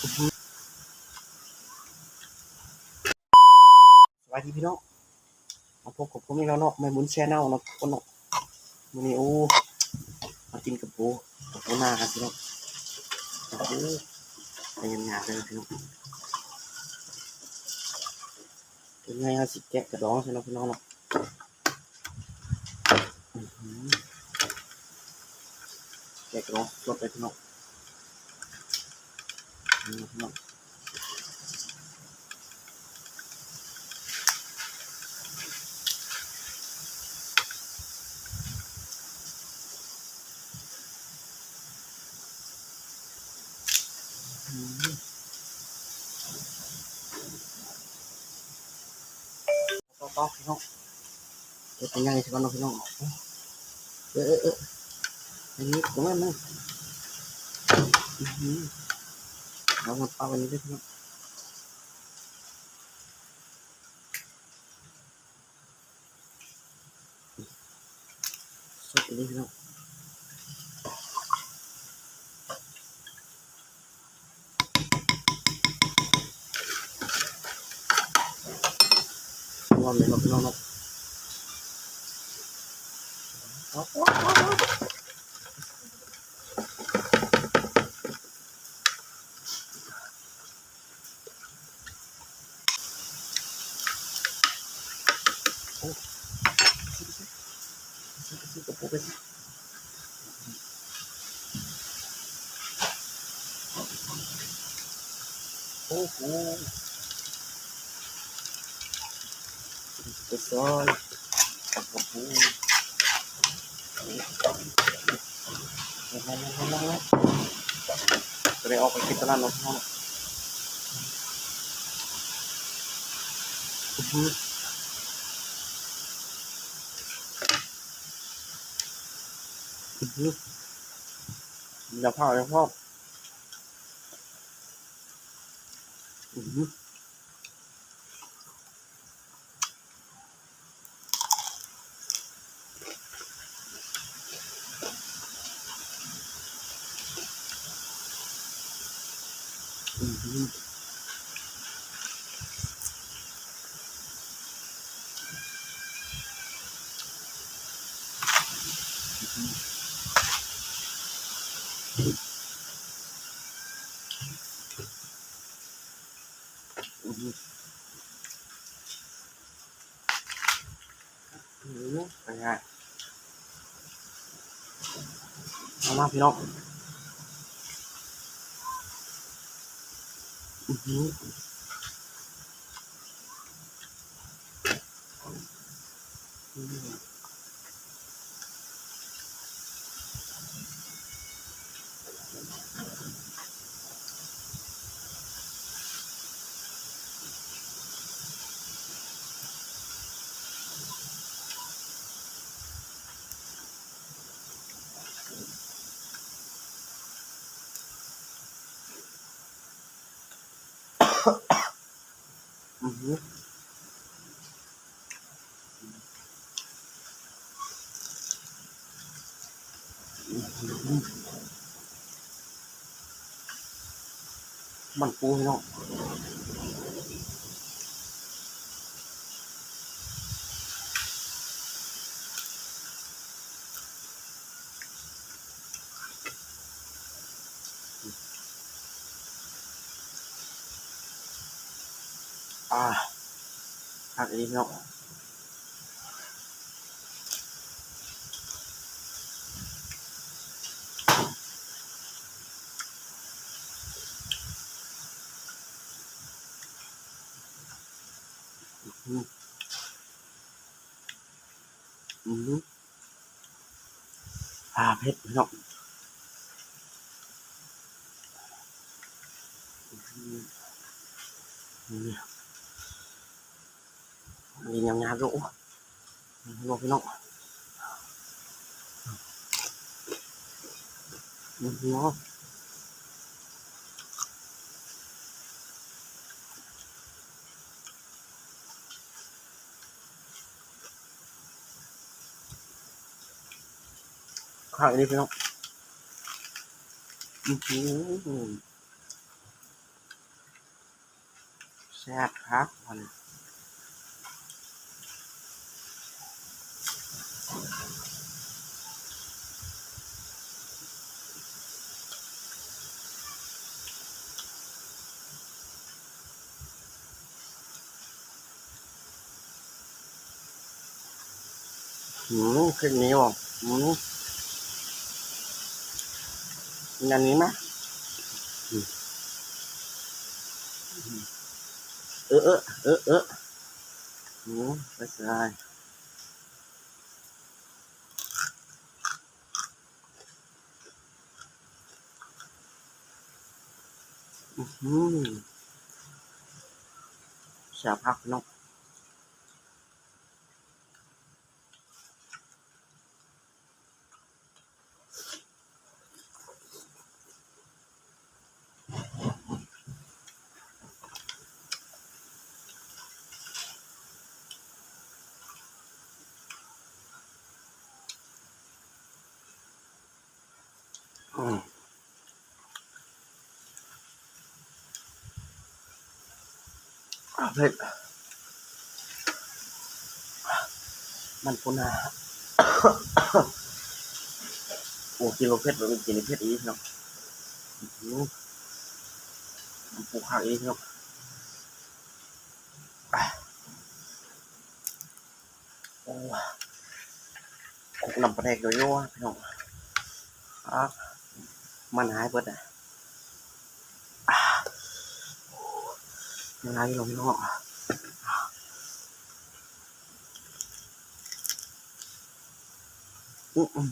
ສະບາຍດີພີ່ນ້ອງ ມາພົບກັບຜົມອີກແລ້ວເນາະ ແມ່ບຸນແຊນແນວເນາະ ທຸກຄົນເນາະ. ມື້ນີ້ ໂອ້ ມາກິນກະໂປ ກະໂປນາກັນພີ່ນ້ອງ. ໂອ້ ໄດ້ງາມໆເລີຍພີ່ນ້ອງ. ເປັນໄງ ເຮົາຊິແກະກະດອງໃສ່ເນາະພີ່ນ້ອງເນາະ. ອື ແກະກະດອງສົດໆເລີຍພີ່ນ້ອງ. ນີ້ພີ່ນ້ອງ. ຕໍ່ໆ ພີ່ນ້ອງ ເກັບໃຫ້ໃຫຍ່ຊະກ່ອນເນາະພີ່ນ້ອງ. ເອີໆໆ ອັນນີ້ກໍແມ່ນນະ. ອື ເອົາມາປະໄວ້ນີ້ເດີພີ່ນ້ອງ. ສົດອີ່ຫຼີພີ່ນ້ອງ. ຮ້ອນເລີຍເນາະພີ່ນ້ອງເນາະ. ໂອ້ໂຫ ໄປຊອຍ ຕຳບັກຫຸ່ງ ໂຕນີ້ອອກໄປກິນຕະຫຼາດເນາະ. ອື ອື ຢ່າພາວ ຢ່າພາວ. ອື ອື ອື ອື ເອົາມາພີ່ນ້ອງ. ອື ອື. ອື ມັນປູພີ່ນ້ອງ. ອ່າ ຄັກອີ່ຫຼີເນາະ. ອື ອື ອ່າ ເຜັດເນາະ. ນີ້ຫຍາບໆຢູ່ ໂອ້ ເນາະ ພີ່ນ້ອງ ເນາະ. ຄັກອີ່ຫຼີພີ່ນ້ອງ ອື ອື. ແຊບຄັກ ອືມ ເຜັດນີ້ບໍ່ ອືມ ອັນນີ້ມາ ອືມ ເອີ ເອີ ເອີ ເອີ ອືມ ໄປຊາຍ. ອືມ ແຊບຄັກເນາະ. ອືມ ເຜັດ ມັນພຸ້ນນະ ໂອ້ ກິນບໍ່ເຜັດ ບໍ່ແມ່ນກິນເຜັດອີກເນາະ ອືມ ມັນປູຄັກອີກເນາະ. ໂອ້ ຄົກນ້ຳປາແດກໂຍໂຍ່ ພີ່ນ້ອງ ຄັກ ມັນຫາຍເບິດ ອາ ຍັງຫຼາຍຢູ່ ພີ່ນ້ອງ ອືມ.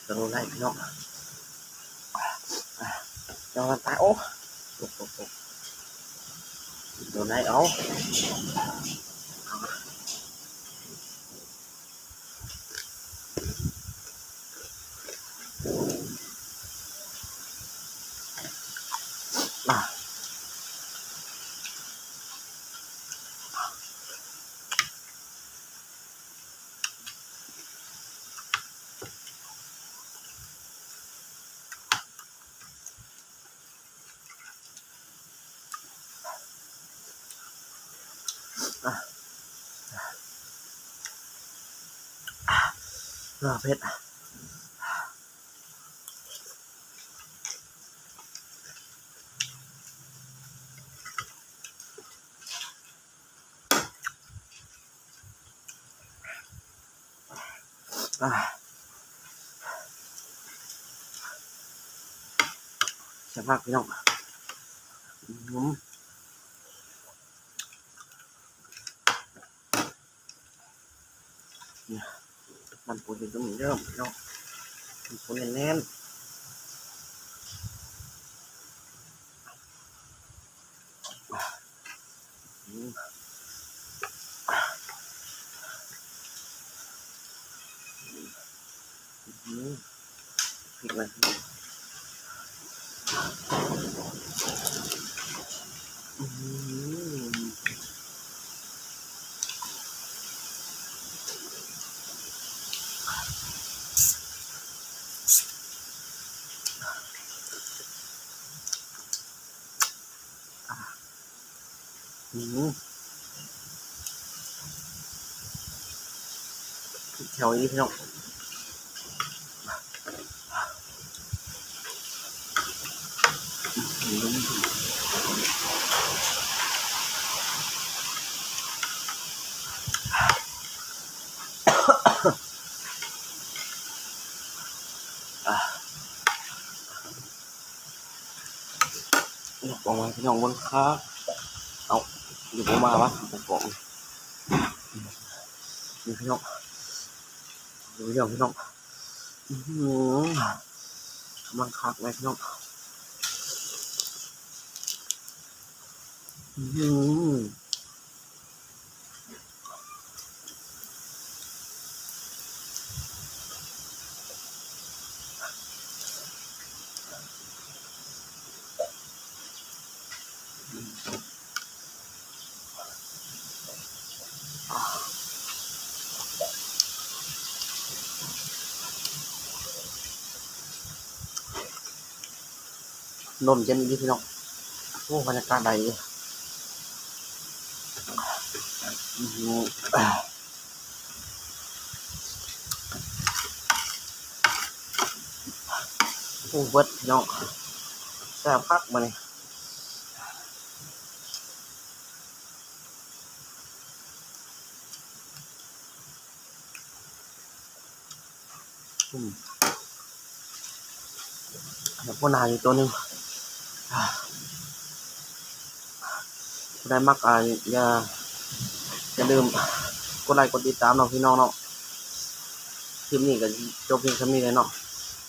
ໂດນໄລ່ພີ່ນ້ອງ ໂດນໄລ່ ໂອ້ ໂດນໄລ່ ເອົາ. ອ່າ ອ່າ ເຜັດ. ອ່າ ແຊບມາກພີ່ນ້ອງ ອືມ ມັນປູຢູ່ຕົງນີ້ເດີພີ່ນ້ອງ ມັນປູແໜ້ນໆ. ອືມ ອືມ ພິກໄວ້ ອືມ. ອືມ ແຖວອີ່ພີ່ນ້ອງ ອືມ. ອາ ຍກອອກມາໃຫ້ພີ່ນ້ອງເບິ່ງຄັກ. ເອົ້າ ຢູ່ບໍ່ມາວະ ຍກອອກ. ນີ້ພີ່ນ້ອງ ເບິ່ງພີ່ນ້ອງ ອື້ຫື ກຳລັງຄັກເລີຍພີ່ນ້ອງ ອື້ຫື. ລົມເຢັນອີ່ຫຼີພີ່ນ້ອງ ໂອ້ ບັນຍາກາດໄດ້ຢູ່ ໂອ້ ເບິດພີ່ນ້ອງ ແຊບຄັກບາດນີ້. ອືມ ແລ້ວກໍໜ້າອີກຕົວໜຶ່ງ ຜູ້ໃດມັກ ອ່າ ຢ່າ ຢ່າລືມກົດໄລກົດຕິດຕາມເນາະພີ່ນ້ອງເນາະ ຄລິບນີ້ກໍຈົບພຽງສ່ຳນີ້ແຫຼະເນາະ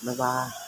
ບາຍບາຍ.